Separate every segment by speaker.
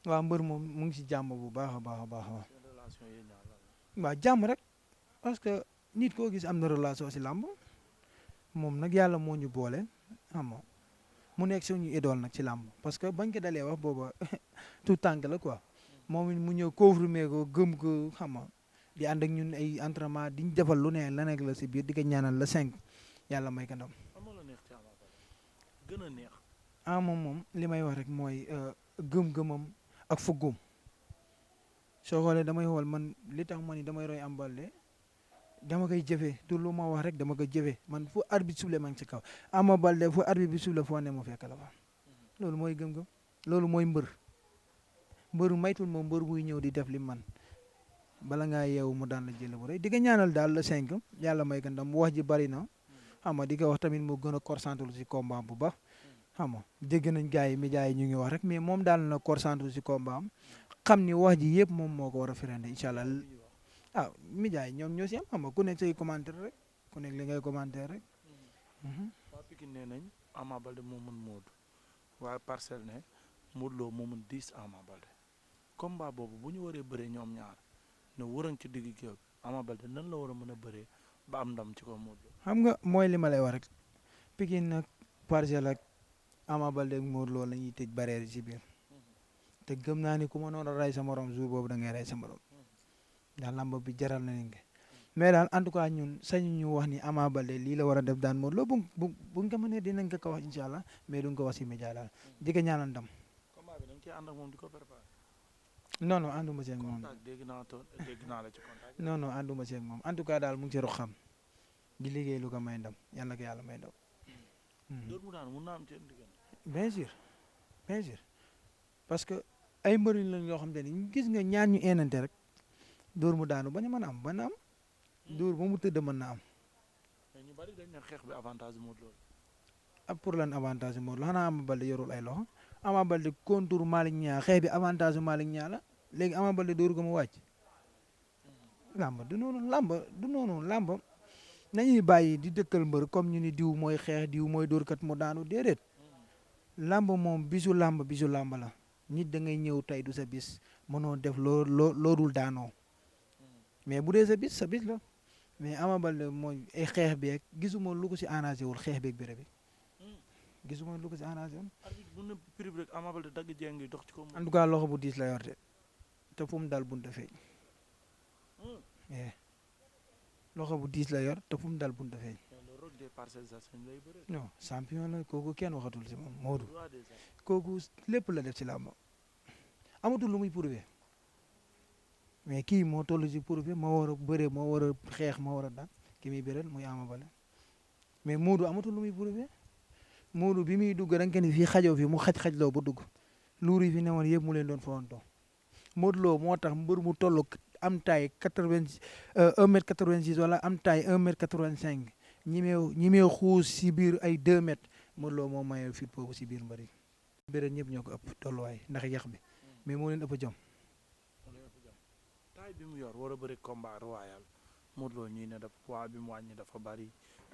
Speaker 1: waaw mbër moom mu ngi si jàmm bu baax a baax a baax
Speaker 2: seen relation yéen ñaar lan la.
Speaker 1: waaw jàmm rek parce que nit koo gis am na relation si làmb moom nag yàlla moo ñu boole xam nga mu nekk suñu idole nag ci làmb parce que bañ ko dalee wax booba tout tànk la quoi moom it mu ñëw confirmer ko gëm ko xam nga di ànd ak ñun ay entraînement di ñu defal lu ne la nekk la si biir di ko ñaanal la 5 yàlla may ko ndam.
Speaker 2: am na la neex ci Ama Baldé gën a neex.
Speaker 1: ah moom li may wax rek mooy gëm-gëmam ak fuggoom soo xoolee damay xool man li tax ma ni damay roy Ama Baldé dama koy jëfee du lu ma wax rek dama koy jëfee man fu arbitre soufflé ma ngi ci kaw Ama Baldé fu arbitre bi soufflé foo ne ma fekk la fa loolu mooy gëm-gëm loolu mooy mbër maytul moom mbër buy ñëw di def li man bala ngaa yeewu mu daan la jël bu rëy di ko ñaanal daal le 5 yàlla may ko ndam wax ji bari na xam nga di ko wax tamit mu gën a concentré si combat bu baax xam nga dégg nañ gars yi médias yi ñu ngi wax rek mais moom daal na concentré si combat am xam ni wax ji yëpp moom moo ko war a firande incha allah ah médias yi ñoom ñoo si am xam nga ku nekk say commentaire rek ku nekk li ngay commentaire rek.
Speaker 2: waa Pikine nee nañ Ama Baldé moo mën Modou waaye Parcelles ne Modou Lo moo mën 10 Ama Baldé combat boobu bu ñu waree bëree ñoom ñaar ne wërëng ci digg géew bi Ama Baldé nan la war a mën a bëree ba am ndam ci ko Modou Lo.
Speaker 1: xam nga mooy li ma lay wax rek Pikine nag Parcelles ak Ama Baldé ak Modou Lo la ñuy tëj barrière yi si biir te gëm naa ni ku ma noonu rey sa morom jour boobu da ngay rey sa morom ndax làmb bi jaral na leen mais daal en tout cas ñun sañu ñu wax ni Ama Baldé lii la war a def daan Modou Lo buñ ko mënee dinañ ko wax incha allah mais duñ ko wax si média daal di ko ñaanal ndam.
Speaker 2: combat bi da nga ciy ànd ak moom di ko préparé.
Speaker 1: non non ànduma seeg moom
Speaker 2: contact dégg naa la ci contact.
Speaker 1: non non ànduma seeg moom en tout cas daal mu ngi ci roxam di liggéey lu ko may ndam yàlla na ko yàlla may ndam.
Speaker 2: dóor mu daan mun naa am ci diggante.
Speaker 1: bien sûr bien sûr parce que ay mbëriñ lañ yoo xam te ni gis nga ñaan ñu eenante rek dóor mu daanu bañ a mën a am ba na am dóor ba mu tëdd mën na am.
Speaker 2: mais ñu bari dañ ne xeex bi avantage Modou Lo.
Speaker 1: ak pour lan avantage Modou Lo xanaa Ama Baldé yorul ay loxo Ama Baldé contour Malick Niang xeex bi avantage Malick Niang la léegi Ama Baldé dóor ko mu wàcc. làmb du noonu làmb nañuy bàyyi di dëkkal mbër comme ñu ni diw mooy xeex diw mooy dóorkat mu daanu déedéet làmb moom bisu làmb la nit da ngay ñëw tey du sa bis mënoo def loo dul daanoo mais bu dee sa bis la mais Ama Baldé mooy ay xeex beeg gisuma lu ko si arrangé wul xeex beeg bëre bi gisuma lu ko si arrangé wul.
Speaker 2: arbitre bu ne prix rek Ama Baldé dagg jéng yi dox ci ko.
Speaker 1: en tout cas loxo bu diis la yor de te fu mu dal bunta feeñ. loxo bu diis la yor te fu mu dal bunta feeñ. non champion la kooku kenn waxatul si moom Modou kooku lépp la def ci làmb amatul lu muy prouvé mais kii moo toll si prouvé moo war a bëre moo war a xeex moo war a daan ki muy bëreel muy Ama Baldé mais Modou amatul lu muy prouvé Modou bi muy dugg da nga ni fii xajoo fi mu xaj-xajloo ba dugg luur yi fi newoon yëpp mu leen doon fawantoo Modou Lo moo tax mbër mu toll am taille 1m86 wala am taille 1m85 ñi mee xuus si biir ay 2 mètres Modou Lo moo mayee fit boobu si biir mbër yi. bëre ñëpp ñoo ko ëpp tolluwaay ndax yax bi mais moo leen ëpp jom.
Speaker 2: taille bi mu yor war a bëri combat royal Modou Lo ñii ne dafa poids bi mu wàññi dafa bari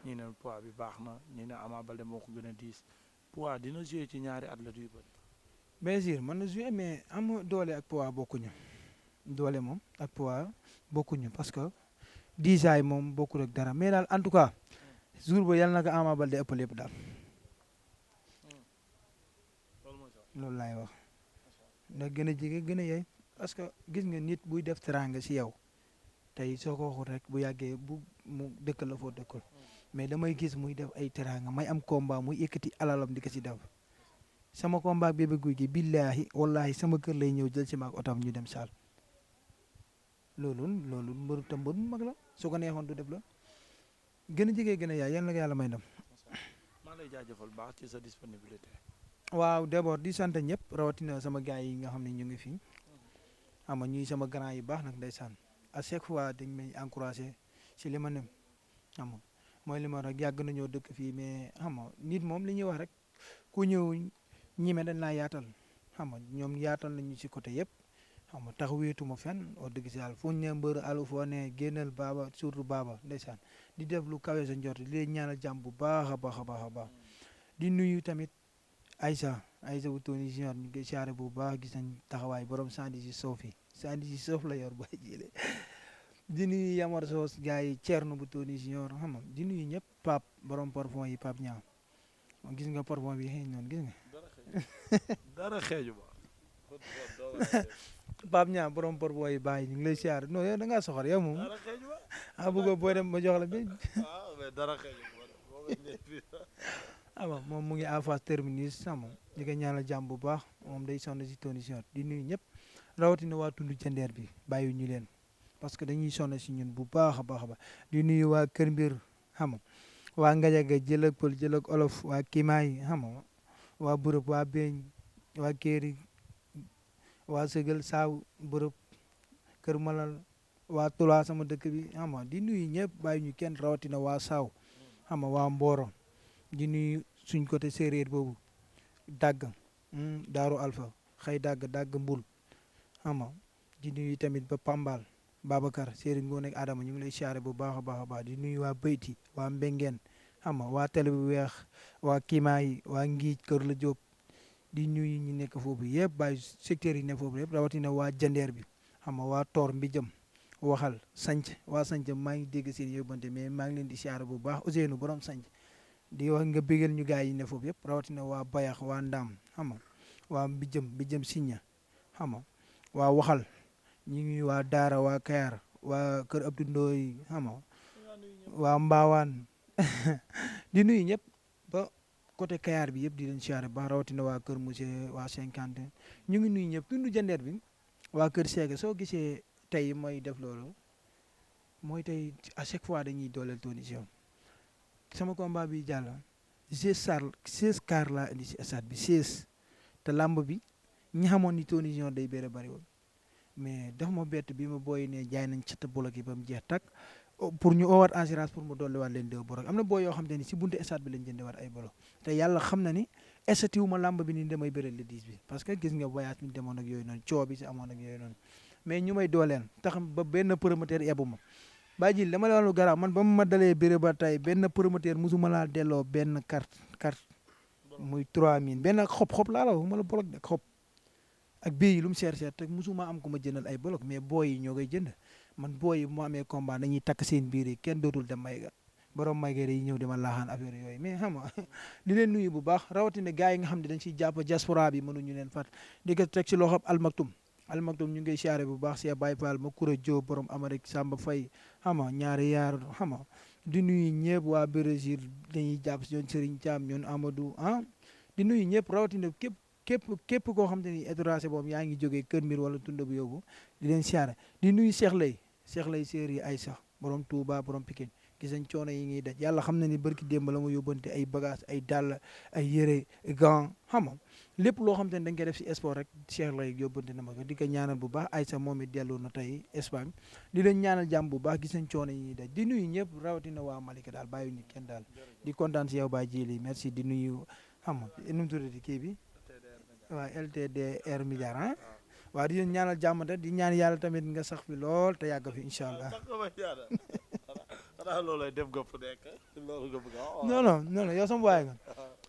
Speaker 2: ñii ne poids bi baax na ñii ne Ama Baldé moo ko gën a diis poids dina joué ci ñaari athlètes yu bëri.
Speaker 1: bien sûr mën na joué mais am doole ak poids bokkuñu doole moom ak poids bokkuñu parce que diisaay moom bokkul ak dara mais daal en tout cas jour ba yàlla na ko Ama Baldé ëpp lépp daal loolu laay wax ndax gën a jege gën a yey parce que gis nga nit buy def teraanga si yow tey soo ko waxul rek bu yàggee bu mu dëkk la foo dëkkul mais damay gis muy def ay teraanga may am combat muy yëkkati alalam di ko si def sama combat Bébé Gouy Gui billaahi wallaahi sama kër lay ñëw jël si maag otam ñu dem saal loolu mbëru tam mbëru mag la su ko neexoon du def la gën a jege gën a yaay yal na ko yàlla may ndam.
Speaker 2: maa lay jaajëfal baax ci sa disponibilité.
Speaker 1: waaw d'abord di sant ñëpp rawatina sama gars yi nga xam ne ñu ngi fi xam nga ñuy sama grand yi baax nag ndeysaan à chaque fois dañ may encouragé si li ma nem xam nga mooy li ma rek yàgg nañoo dëkk fii mais xam nga nit moom li ñuy wax rek ku ñëw ñime dañ laa yaatal xam nga ñoom yaatal nañu si côté yëpp xam nga tax wéetuma fenn wax dëgg si yàlla fu ñu ne mbër alu foo ne génnal baaba surtout baaba ndeysaan di def lu kawe sa njort di leen ñaanal jàmm bu baax a baax a baax a baax di nuyu tamit Aïssa bu Tony Junior ñu koy siyaare bu baax gis nañ taxawaay borom sandi si suuf yi sandi si suuf la yor bàyyi jile di nuyu Yamar Soos gars yi Thierno bu Tony Junior xam nga di nuyu ñëpp Pape borom parfum yi Pape Niang gis nga parfum bi xëy noonu gis nga
Speaker 2: dara xeeju ba
Speaker 1: Pape Niang borom parfum yi bàyyi ñu ngi lay siyaare non yow da ngaa soxor yow moom
Speaker 2: dara xeeju ba
Speaker 1: bëgg booy dem ma jox la bi
Speaker 2: mais dara xeeju ba
Speaker 1: ama moom mu ngi en face terminus sama ñu koy ñaanal jàmm bu baax moom day sonn si Tony Junior di nuyu ñëpp rawatina waa tund jandeer bi bàyyi ñu leen parce que dañuy sonn si ñun bu baax a baax a baax di nuyu waa Kër Mbir xam nga waa Ngajaga jël ak pël jël ak olof waa Kimaay xam nga waa Bërëb waa Beeñ waa Kéeri waa Sëgal Saaw Bërëb Kër Malal waa Tula sama dëkk bi xam nga di nuyu ñëpp bàyyi ñu kenn rawatina waa Saaw xam nga waa Mboro di nuyu suñ côté séeréer boobu dàgg daaru alpha xëy dàgg mbul xam nga di nuyu tamit ba Pambal Babacar séeréer ngoo nekk Adama ñu ngi lay siyaare bu baax a baax a baax di nuyu waa Beyti waa Mbengeen xam nga waa télé bu weex waa Kimaay waa Ngiij Kër la Jóob di nuyu ñi nekk foofu yëpp bàyyi secteurs yi nekk foofu yëpp rawatina waa jandeer bi xam nga waa Toor Mbijëm waxal sanc waa sanc maa ngi dégg seen yóbbante mais maa ngi leen di siyaare bu baax Ousseynou borom sanc di wax nga bégal ñu gars yi ne foofu yëpp rawatina waa Bayax waa Ndaam xam nga waa Mbijëm Signa xam nga waa waxal ñu ngi waa Daara waa Kayar waa Kër Abdou Ndoy xam nga waa Mbaawaan di nuyu ñëpp ba côté Kayar bi yëpp di leen siyaare baax rawatina waa Kër Monsieur waa 50 ñu ngi nuyu ñëpp tundu jandeer bi waa Kër Seega soo gisee tey mooy def loolu mooy tey à chaque fois dañuy dooleel Tony Junior sama combat bi jàll 16 car laa indi si stade bi 16 te làmb bi ñi xamoon ni Tony Junior day bëre bariwul mais dafa ma bett bi ma booy ne jaay nañ cata bolok yi ba mu jeex tak pour ñu oowaat assurance pour mu dolliwaat leen 2 bolok am na booy yoo xam te ni si buntu stade bi lañ jëndewaat ay bolok te yàlla xam na ni estatiwu ma làmb bi ni damay bëre le 10 bi parce que gis nga voyage bi demoon ak yooyu noonu coow bi si amoon ak yooyu noonu mais ñu may dooleel tax ba benn promoteur ebu ma baa ji dama la wax lu garaaw man ba mu ma dalee bëre ba tey benn promoteur musuma laa delloo benn carte muy 3000 benn xob laa la wax ma la bolok de xob ak bii yi lu mu seer te musuma am ku ma jëndal ay bolok mais booy yi ñoo koy jënd man booy yi mu amee combat dañuy takk seen biir yi kenn dootul dem may ga borom may ga yi ñëw di ma laaxaan affaire yooyu mais xam nga di leen nuyu bu baax rawatina gars yi nga xam ne dañ siy jàpp diaspora bi mënuñu leen fat di ko teg si loxob almaktum ñu ngi siyaare bu baax si Baye Fall ma Koura Diop borom Amérique Samba Faye xam nga ñaari yaar xam nga di nuyu ñëpp waa Brésil dañuy jàpp si ñoon Serigne Thiam ñoon Amadou di nuyu ñëpp rawatina képp koo xam te ni étranger boobu yaa ngi jógee Kër Mbir wala tunda bu yóbbu di leen siyaare di nuyu Cheikh Lay séeri ay sax borom Touba borom Pikine gis nañ coono yi ngiy daj yàlla xam na ni barki démb la ma yóbbante ay bagage ay dàll ay yére gant xam nga lépp loo xam te ne dañ koy def si sport rek Cheikh Lay yóbbante na ma ko di ko ñaanal bu baax ay sax moom it dellu na tey Espagne di leen ñaanal jàmm bu baax gis nañ coono yi ñuy daj di nuyu ñëpp rawatina waa Malika daal bàyyi ñu kenn daal di kontaan si yow Baye Djili merci di nuyu xam nga nu mu tuddati kii bi waaw LTDR Milliard waaw di leen ñaanal jàmm te di ñaan yàlla tamit nga sax fi lool te yàgg fi incha allah.
Speaker 2: loolay def nga fu nekk loolu
Speaker 1: non yow sama waay nga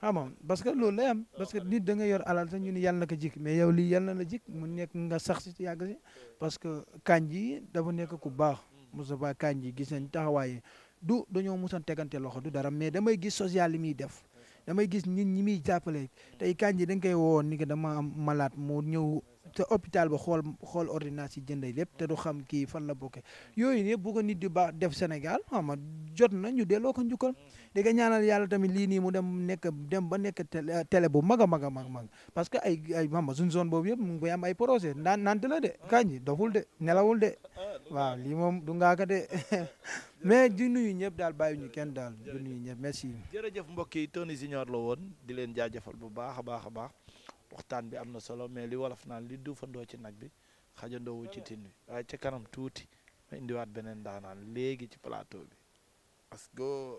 Speaker 1: xam nga parce que loolu lay am parce que nit da nga yor alal te ñu ni yàlla na ko jik mais yow lii yàlla na la jik mu nekk nga sax si yàgg si parce que Kandji dafa nekk ku baax Moustapha Kandji gis nañ taxawaay du dañoo musan tegante loxo du dara mais damay gis social li muy def damay gis nit ñi muy jàppale tey Kandji da nga koy woo ni que dama am malade moo ñëw te hôpital ba xool ordonnance yi jënd lépp te du xam kii fan la bokke yooyu yëpp bu ko nit di baax def Sénégal xam nga jot na ñu delloo ko njukkal di ko ñaanal yàlla tamit lii nii mu dem ba nekk télé bu mag a mag parce que ay xam nga suñu zone boobu yëpp mu ngi koy am ay projet nante la de Kandji doful de nelawul de waaw lii moom du ngaaka de mais di nuyu ñëpp daal bàyyi ñu kenn daal di nuyu ñëpp merci.
Speaker 2: jërëjëf mbokk yi Tony Junior la woon di leen jaajëfal bu baax a baax a baax waxtaan bi am na solo mais li wolof naan li duufandoo ci nag bi xajandoowu ci tin bi waaye ca kanam tuuti ma indiwaat beneen daanaan léegi ci plateau bi parce que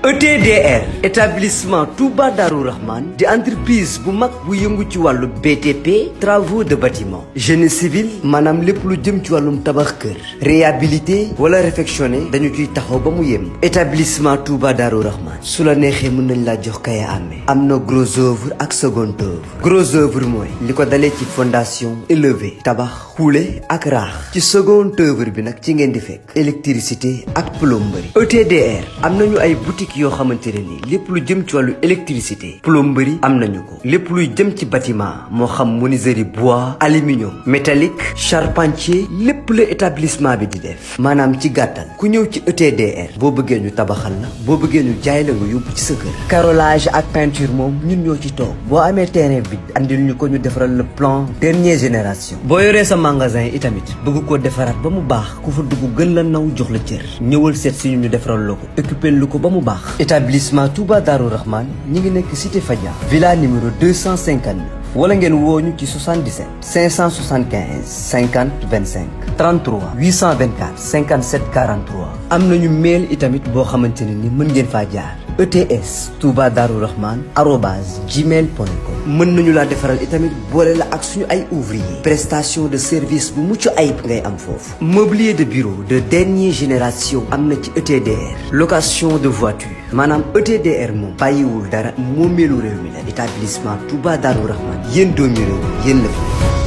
Speaker 3: ETDR établissement Touba Darou Rahman di entreprise bu mag bu yëngu ci wàllu BTP travaux de bâtiment génie civil maanaam lépp lu jëm ci wàllum tabax kër réhabilité wala réfectionné dañu ciy taxaw ba mu yem établissement Touba Darou Rahman su la neexee mën nañ laa jox kaya amee am na gros œuvre ak second œuvre gros œuvre mooy li ko dalee ci fondation élevé tabax xuule ak raax ci second œuvre bi nag ci ngeen di fekk électricité ak plomberie ETDR am nañu ay boutique yoo xamante ne nii lépp lu jëm ci wàllu électricité plomberie am nañu ko lépp luy jëm ci bâtiment moo xam menuiserie bois aluminium métallique charpentier lépp la établissement bi di def maanaam ci gàttal ku ñëw ci ETDR boo bëggee ñu tabaxal la boo bëggee ñu jaay la nga yóbbu ci sa kër carrelage ak peinture moom ñun ñoo ci toog boo amee terrain bi andil ñu ko ñu defaral le plan dernière génération boo yoree sa magasin itamit bëgg koo defaraat ba mu baax ku fa dugg gën la naw jox la cër ñëwal seet si ñu defaral la ko occupé lu ko ba mu baax établissement Touba Darou Rahman ñi ngi nekk cité Fadia villa numéro 259 wala ngeen wooñu ci 77 575 50 25 33 824 57 43 am nañu mail itamit boo xamante ne ni mën ngeen faa jaar ETS Touba Darou Rahman @gmail.com mën nañu laa defaral itamit boole la ak suñu ay ouvrier prestation de service bu mucc ayib ngay am foofu mobilier de bureau de dernière génération am na ci ETDR location de voiture maanaam ETDR moom bàyyiwul dara moomeelu réew mi la établissement Touba Darou Rahman yéen doomi réew yéen la fi